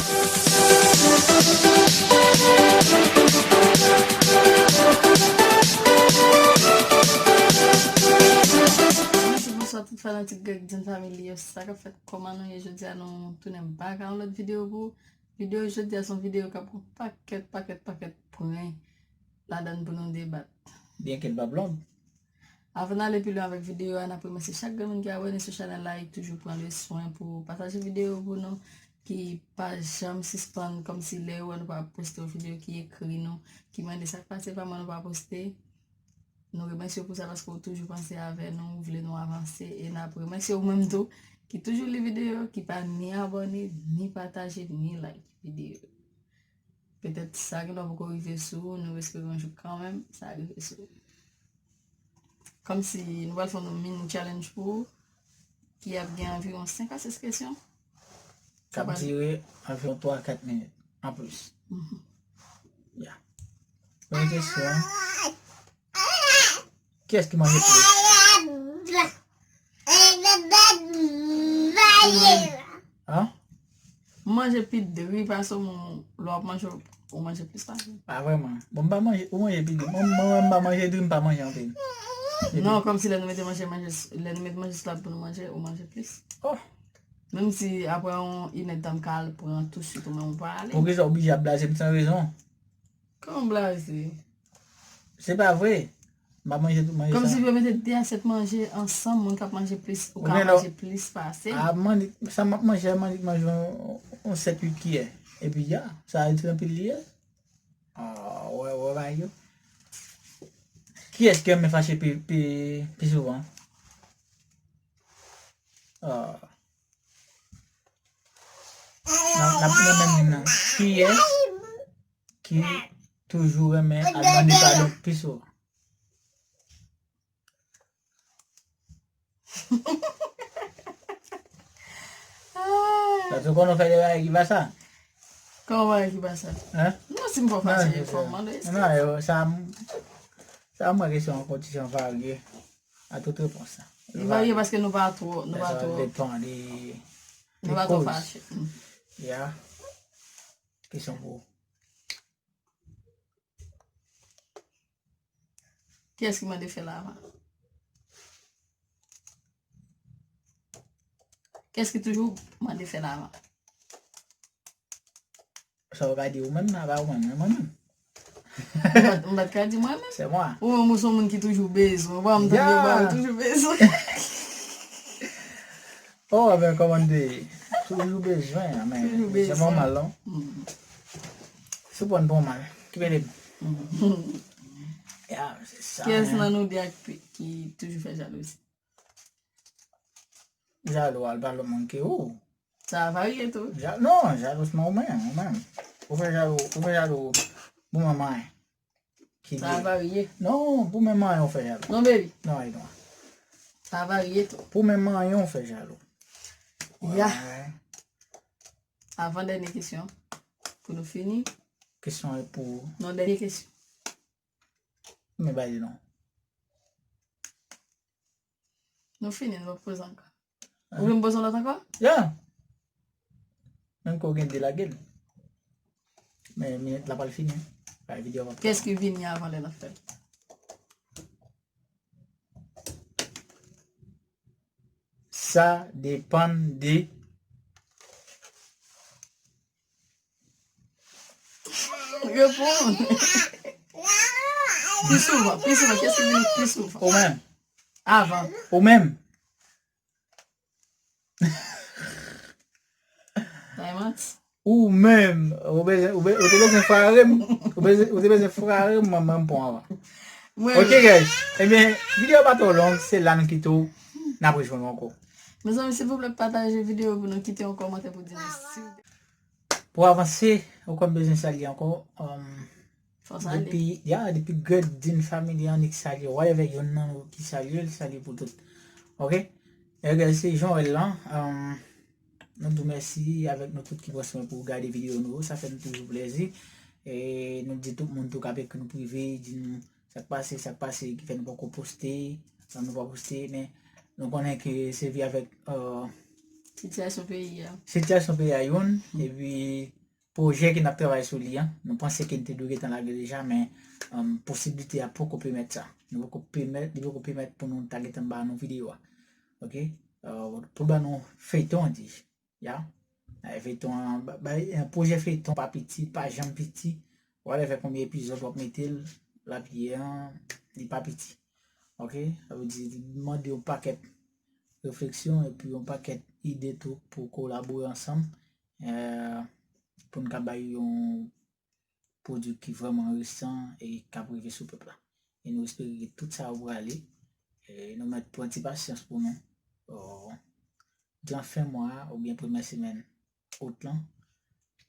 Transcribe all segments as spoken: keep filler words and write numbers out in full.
Bonjou, bonswa tout fanatik Greg Dean Family yo. Sa k ap fèt, kòman nou ye? Jodi a nou tounen bak a yon lòt videyo pou ou. Videyo jodi a se yon videyo k ap gen pakèt, pakèt, pakèt prank ladan l pou nou debat. Byenke l p ap long. Avan n ale pi lwen avèk videyo a, n ap remèsye chak grenn moun ki abòne sou chanèl la e ki toujou pran le swen pou pataje videyo pou nou, ki pa janm sispann, kòmsi lè yo wè nou pa poste yon videyo, ki ekri nou, ki mande sa k pase, pa mwen nou pa poste. Nou remèsye w pou sa paske w toujou panse avè nou, ou vle nou avanse, e n ap remèsye w menm tou, ki toujou li videyo, ki pa ni abòne, ni pataje, ni like videyo. Petèt sa gen dwa poko rive sou ou, nou espere yon jou kanmenm, sa rive sou ou. Kòmsi nou pral fè yon mini challenge pou ou, ki ap gen anviwon senk a sis kesyon. K ap dire anviwon twa a kat minit, an plis. Mhm. Ya. Premye kesyon. Kiyès ki manje plis? Ou menm? An? M manje pi dri pase w, men lè w ap manje, ou manje plis pase m. Pa vrèman. Bon, m pa manje, ou manje pi dri. Mwen, mwen, mwen, m pa manje dri, m pa manje anpil. Non, kòmsi lè nou mete manje, manje, lè nou mete manje sou tab pou nou manje, ou manje plis. Oh. Menm si apre yon inèdtan m ka al pran tousuit, ou menm ou pa ale. Poukisa w oblije ap blaze m san rezon? Kòman blaze? Se pa vre. M pa manje tout manje sa. Kòmsi pou yo mete de asyèt manje ansanm, moun k ap manje plis, ou ka manje plis pase m. A, mannik, sa m ap manje a, mannik manje yon, yon sèt uit kiyè. Epi ya, sa ret anpil li ye. Ah, wè, wè, bagay yo. Kiyès ki renmen fache pi, pi, pi souvan? Ah. N ap, n ap tounen menm moun nan. Kiyès ki toujou renmen al mande padon pi souvan? Paske konnen w fè de bagay ki pa sa. Kòman bagay ki pa sa? Hein? Non, si m fè w fache, fò m mande w eskiz. Non, yo, sa, sa mwen kesyon, kondisyon varye. A tout repons sa. Li varye paske nou pa twò, nou pa twò, depan de, nou pa twò fache. Mm. Ya. Kesyon pou ou. Kiyès ki mande fè l avan? Kiyès ki toujou mande fè l avan? Sa w ka di ou menm nan, pa ou menm, men mwen menm. M pa t, m pa t ka di mwen menm. Se mwen. Ou menm, ou se yon moun ki toujou bezwen. Ou pa m tande, ou pa toujou bezwen. Oh, ben, kòman de? Toujou bezwen, men toujou bezwen. Se nòmal, non? Mm. Se pran bon mal. Ki mele m? Mm. Ya, se sa, kiyès nan nou de a ki, ki toujou fè jalouzi? Jalou a, l pa lòt moun ke ou. Sa varye tou. Ja-, non, jalou se ou menm, ou menm. Ou fè jalou, ou fè jalou pou manman. Sa varye. Non, pou menm manyen ou fè jalou. Non, baby. Non, e non. Sa varye tou. Pou menm manyen ou fè jalou. Ya. Wè. Avan dènye kesyon. Pou nou fini. Kesyon e pou. Non, dènye kesyon. Men ba li non. Nou fini, nou p ap poze ankò. Ou vle m poze yon lòt ankò? Ya. Menm ke w gen de lage l. Men minit la pral fini. Kiyès ki vini avan lè n ap fè l? Sa depann de. Reponn. Pi souvan, pi souvan. Kiyès ki vini pi souvan? Ou menm. Avan. Ou menm. Diamonds. Ou menm, ou bezwen, ou be-, ou te bezwen frare m, ou bezwen, ou te bezwen frare m, mwen, mwen pon avan. Mwen. Ok, guys. Ebyen, videyo pa twò long, se la nou kite w. N ap rejwenn w ankò. Mezanmi, silvouplè, pataje videyo pou nou, kite yon kòmantè pou di nou si w Pou avanse, ou konn bezwen salye ankò, um, depi, ya, depi Greg Dean Family annik salye, whatever, youn nan nou ki salye, l salye pou tout. Ok? Ebyen, se Joel lan, um, nou di w mèsi avèk nou tout ki pran swen pou gade videyo nou yo, sa fè nou toujou plèzi. E nou di tout moun tou k ap ekri nou prive, di nou sa k pase, sa k pase, ki fè nou poko poste, sa nou pa poste, men nou konnen ke se vi avèk, euh, Sitiyasyon peyi a. Sitiyasyon peyi a youn, epi pwojè ke n ap travay sou li an, nou panse ke n te dwe gentan lage deja, men um, posiblite a poko pèmèt sa. Nou poko pèmèt, li poko pèmèt pou nou ta gentan ba nou videyo a. Ok? Uh, pou ba nou feyton an di. Ya. Ay, feyton an, ba- bay, yon pwojè feyton pa piti, pa janm piti. Whatever konbyen epizòd w ap mete l, l ap ye an, li pa piti. Ok? Sa vle di, li mande yon pakèt refleksyon epi yon pakèt ide tou pou kolabore ansanm, eh, pou n ka bay yon pwodui ki vrèman anrichisan e k ap rive sou pèp la. E nou espere ke tout sa yo prale. E nou mèt pran ti pasyans pou nou. Oh, jan fen mwa a oubyen premyè semèn out lan,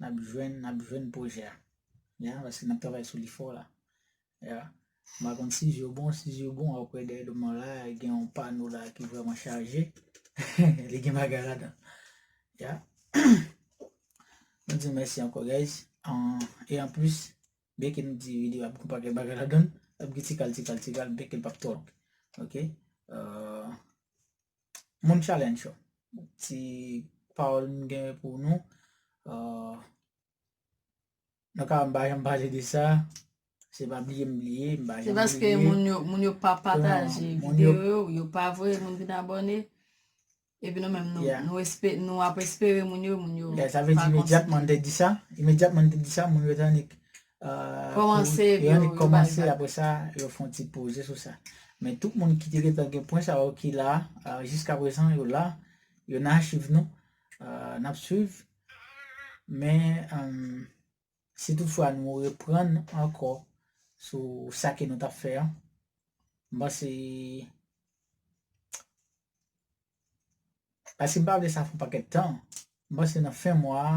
n ap jwenn, n ap jwenn pwojè a. Ya, paske n ap travay sou li fò la. Ya. M pa konn si je w bon, si je w bon, apre dèyè do mwen la, gen yon pano la ki vrèman chaje. Li gen bagay ladan. Ya. Nou di mèsi ankò, guys. An, e anplis, byenke nou di videyo ap gen pakèt bagay ladan, ap gen ti kal, ti kal, ti kal, byenke l p ap twò long. Ok? Euh, moun challenge yo. Ti pawòl m gen pou nou. Euh, nou ka m pa janm pale de sa. Se pa bliye m bliye, m pa janm bliye. Se paske moun yo, moun yo pa pataje videyo yo, yo pa voye moun vin abòne. Epi nou menm, nou, yeah, nou, espe, nou ap espere moun yo, moun yo yeah, sa vle di pa imedyatman n te di sa, imedyatman n te di sa, moun yo te annik, euh, kòmanse, yo annik kòmanse, apre sa, yo fè yon ti poze sou sa. Men tout moun ki te gentan gen pwen sa yo ki la, euh, jiska prezan, yo la, yo nan achiv nou, euh, n ap swiv. Men, euh, si toutfwa nou reprann ankò sou sa ke nou t ap fè an, m panse, paske m pa vle sa fè yon pakèt tan, m panse nan fen mwa a,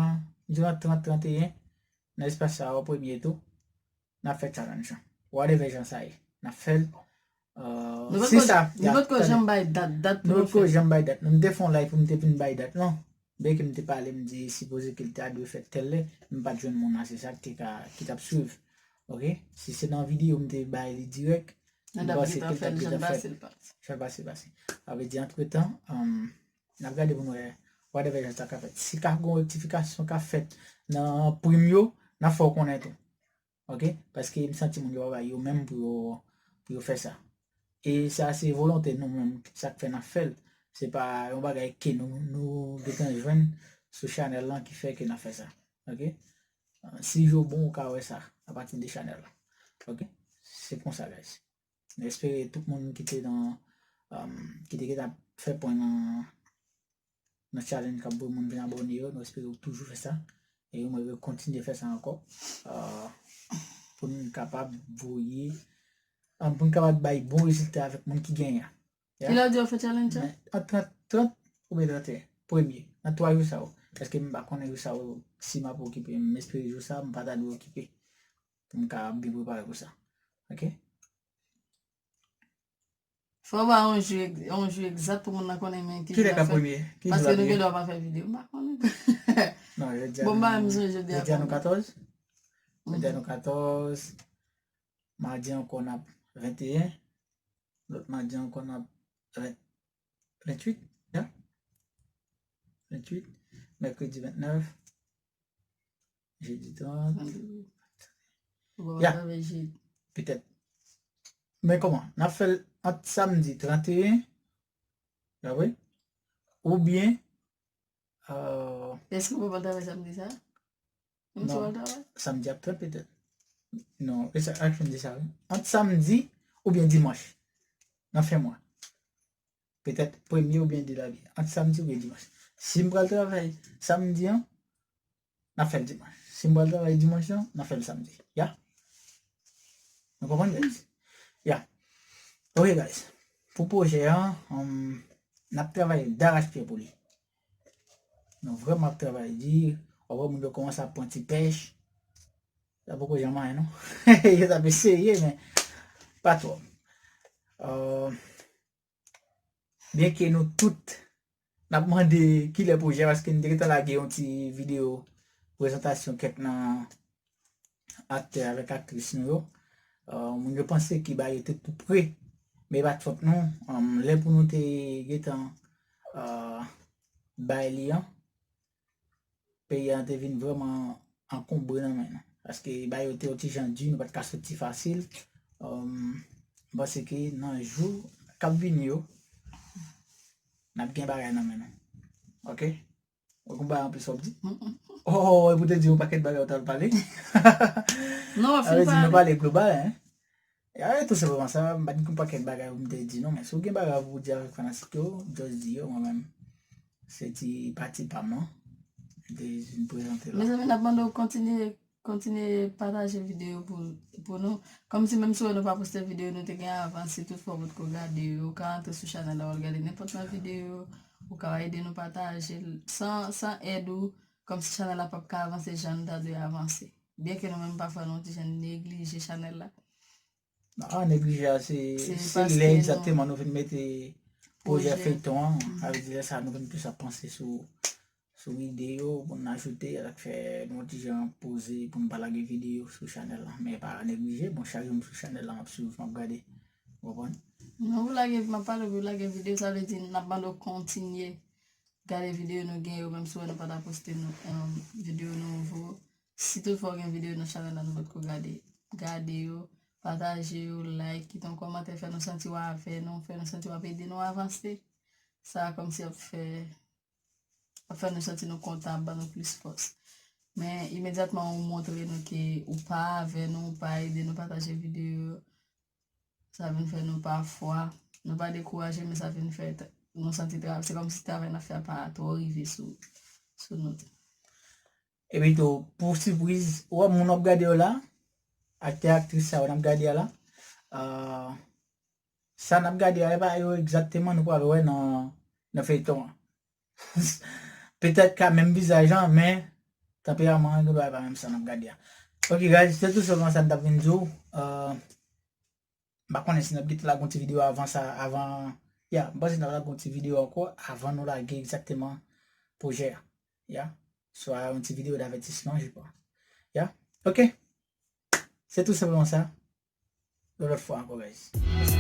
diran trant, tranteyen, nan espas sa yo, premye tou, n ap fè challenge lan. Whatever jan sa ye, n ap fè l. Euh, nou potko, si sa, nou potko janm bay dat, dat pou nou fè. Nou potko janm bay dat. Nou, m te fè yon live pou m te vin bay dat lan. Byenke m te pale, m di sipoze ke l ta dwe fèt tèl lè, m pa t jwenn moun ase sa ki te ka, ki t ap swiv. Ok? Si se nan videyo m te bay li dirèk, m panse ke l t ap gentan fèt. Jan l pase, l pase. Jan l pase, l pase. Sa vle di, antretan, um, n ap gade pou nou wè, whatever jan sa ka fèt. Si ka gen yon rektifikasyon ka fèt nan prim yo, n ap fè w konnen tou. Ok? Paske m santi moun yo pa bay yo menm pou yo, pou yo fè sa. E sa se volonte nou menm, sa k fè n ap fè l. Se pa yon bagay ke nou, nou gentan jwenn sou chanèl lan ki fè ke n ap fè sa. Ok? Si je w bon, ou ka wè sa apati de chanèl lan. Ok? Se konsa, guys. Nou espere tout moun ki te nan, um, ki te gentan fè pwen nan nan challenge k ap voye moun vin abòne yo. Nou espere w toujou fè sa. E mwen, yo kontinye fè sa ankò. Ah, pou n kapab voye, ah, pou n kapab bay bon rezilta avèk moun ki genyen an. Ya? Kilè w di yo fè challenge sa? Men, ant trant, trant oubyen tranteyen. Premye, nan twa jou sa yo. Paske m pa konnen jou sa yo, si m ap okipe. M espere jou sa, m pa ta dwe okipe. Pou m kapab byen prepare pou sa. Ok? Fò w ba yon jou, yon jou egzak pou moun nan konnen men ki jou l ap fèt. Kilè k ap premye? Ki jou l ap premye? Paske nou gen dwa pa fè videyo, m pa konnen. Non, jodi a nou, jodi a nou katòz. Jodi a nou katòz. Madi ankò n ap venteyen. Lòt madi ankò n ap ven, venntuit, ya? Venntuit. Mèkredi vennèf. Jedi trant. Bon, ya. Petèt. Men kòman? N ap fè l ant samdi tranteyen, pa vre? Oubyen, euh, èske w pral travay samdi sa? Non. Samdi ap trant petèt. Non, e sa, ak fin de sa, wi. Ant samdi oubyen dimanch, nan fen mwa. Petèt premye oubyen de lane. Ant samdi oubyen dimanch. Si m pral travay samdi an, n ap fè l dimanch. Si m pral travay dimanch lan, n ap fè l samdi. Ya? Nou konprann, guys? Ya. Ok, guys. Pou pwojè an, um, n ap travay darachpyè pou li. Nou vrèman ap travay di. W ap wè moun yo kòmanse ap pran ti pèch. Sa poko janm anyen, non. Yo t ap eseye, men pa twòp. Euh, Byenke nou tout n ap mande kilè pwojè, paske n te gentan lage yon ti videyo prezantasyon kèk nan aktè avèk aktris nou yo. Euh, moun yo panse ke bagay yo te tou pre, men e pa t fòt nou. Euh, lè pou nou te gentan, euh, bay li an, peyi a te vin vrèman ankonbre nan men nou. Paske bagay yo te yon ti jan di, nou pa t ka soti fasil. Um, m panse ke nan jou k ap vini yo, n ap gen bagay nan men nou. Ok? Ou gen bagay anplis w ap di? Oh, epi w te di yon pakèt bagay ou t al pale? Non, w ap Sa vle fin di nou pale. Pale global, hein? Ya, tou senpleman sa, m pa t gen yon pakèt bagay pou m te di non, men si w gen bagay pou w di avèk fanatik yo, just di yo, mwen menm. Se ti pati pa m lan. M te vin prezante la. Mezanmi, n ap mande w kontinye, kontinye pataje videyo pou, pou nou. Kòmsi menm si w wè nou pa poste videyo nou te gen avan, si tout fwa w potko gade yo, ou ka antre sou chanèl la, w al gade nenpòt nan videyo, ou ka ede nou pataje l. San, san èd ou, kòmsi chanèl la p ap ka avanse jan l ta dwe avanse. Byenke nou menm pafwa nou ti jan neglije chanèl la. Ah, neglije a, se Se se paske lè nou- egzakteman nou vin mete pwojè Pwojè. feyton an. Sa vle di lè sa nou vin plis ap panse sou, sou ide yo pou n ajoute, sa k fè nou ti jan poze pou n pa lage videyo sou chanèl la. Men pa neglije, bon, chak jou m sou chanèl la, m ap swiv, m ap gade. Ou konprann? Non, pou lage, m ap pale pou lage videyo, sa vle di n ap mande w kontinye gade videyo nou gen yo, menm si w wè nou pa ta poste nou, um, videyo nouvo. Si tout fwa w gen videyo nan chanèl la nou potko gade, gade yo, pataje yo, like, kite yon kòmantè, fè nou santi w avè nou, fè nou santi w ap ede nou avanse. Sa kòmsi ap fè, ap fè nou santi nou kontan, ap ban nou plis fòs. Men imedyatman ou montre nou ke ou pa avè nou, ou pa ede nou pataje videyo yo, sa vin fè nou pafwa, nou pa dekouraje, men sa vin fè t- nou santi tra- se kòmsi travay n ap fè a pa twò rive sou, sou nou. Epi tou, pou sipriz, ou wè moun w ap gade yo la, aktè, aktris sa yo n ap gade a la, ah, sa n ap gade a, e pa yo egzakteman nou pral wè nan, nan feyton an. Petèt ka menm vizaj lan, men tanperaman an, gen bagay pa menm sa n ap gade a. Ok, guys, se tou sèlman sa m t ap vin di w. Ah, m pa konnen si n ap gentan lage yon ti videyo avan sa, avan, ya, m panse n ap lage yon ti videyo ankò avan nou lage egzakteman pwojè a. Ya, swa yon ti videyo davètisman, je pense. Ya, ok. Se tou senpleman sa. Yon lòt fwa ankò, guys.